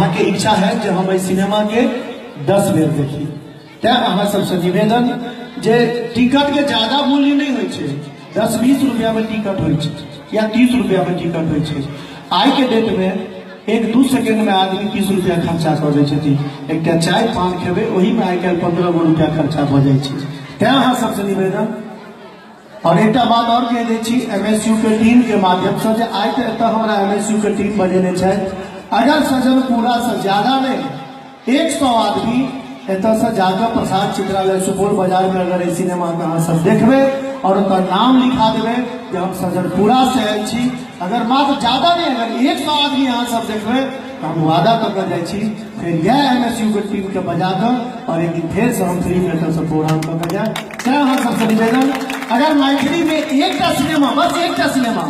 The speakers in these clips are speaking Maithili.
अहाँके इच्छा है जे हम एहि सिनेमाके 10 बेर देखी। तैं अहाँ सबसँ निवेदन जे टिकटके ज्यादा मूल्य नहि होइ छै, 10-20 रुपैआमे टिकट होइ छै या 30 रुपैआमे टिकट होइ छै। आइके डेटमे 1-2 सेकेंडमे आदमी 30 रुपैआ खर्चा कऽ दै छथिन। एकटा चाय पान खेबै ओहिमे आइ काल्हि 15 गो रुपैआ खर्चा भऽ जाइ छै। तैं अहाँ सबसँ निवेदन। और एकटा बात और कहि दै छी MSU के टीम के माध्यमसँ जे आइ तऽ एतऽ हमरा MSU के टीम बजेने छथि, अगर सजनपुरा से ज्यादा नहि 100 आदमी एतऽसँ जाकऽ प्रसाद चित्रालय सुपौल बाजारमे अगर एहि सिनेमाके अहाँ सब देखबै और ओतऽ नाम लिखा देबै जे हम सजनपुरा से आयल छी, अगर मात्र ज्यादा नहि अगर 100 आदमी अहाँ सब देखबै तऽ हम वादा कऽ कऽ जाइ छी फेर इएह MSU के टीमके बजा कऽ और एक दिन फेरसँ हम फ्रीमे एतऽसँ प्रोग्राम कऽ कऽ जायब। तैं अहाँ सबसँ निवेदन, अगर मैथिलीमे एकटा सिनेमा, बस एकटा सिनेमा,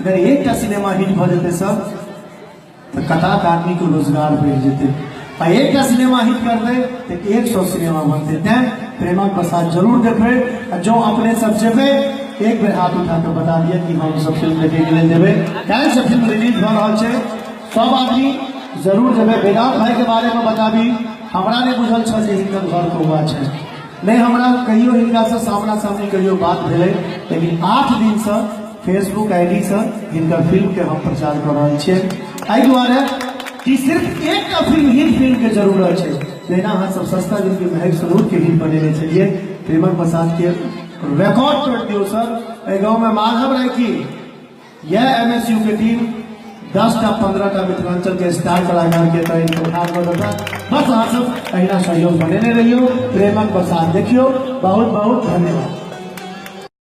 अगर एकटा सिनेमा हिट भऽ जेतै सर तऽ कताक आदमीके रोजगार भेट जेतै, आ एकटा सिनेमा हिट करतै तऽ 100 सिनेमा बनतै। तैं प्रेमक बसात जरूर देखबै, आ जँ अपने सब जेबै एक बेर हाथ उठा कऽ बता दिअ कि हम सब फिल्म देखैके लेल जेबै। काल्हिसँ फिल्म रिलीज भऽ रहल छै, सब आदमी जरूर जेबै। वेदांत भाईके बारेमे बताबी, हमरा नहि बुझल छल जे हिनकर घर कौआ छै, नहि हमरा कहियो हिनकासँ सामना सामनी कहियो बात भेलै, लेकिन 8 दिनसँ फेसबुक I D सँ हिनकर फिल्मके हम प्रचार कऽ रहल छियै। एहि दुआरे कि सिर्फ एकटा फिल्म हिट फिल्मके जरूरत छै। जहिना अहाँ सब सस्ता जिनकी महक सरूरके हिट बनेने छलियै, प्रेमक बसातके रिकॉर्ड तोड़ि दियौ सर। एहि गाँवमे माधव राय की यह MSU के टीम 10टा 15टा मिथिलांचल के स्टार कलाकार के तय ठाढ़ कऽ देता। बस अहाँ सब अहिना सहयोग बनेने रहियौ, प्रेमक बसात देखियौ। बहुत बहुत धन्यवाद।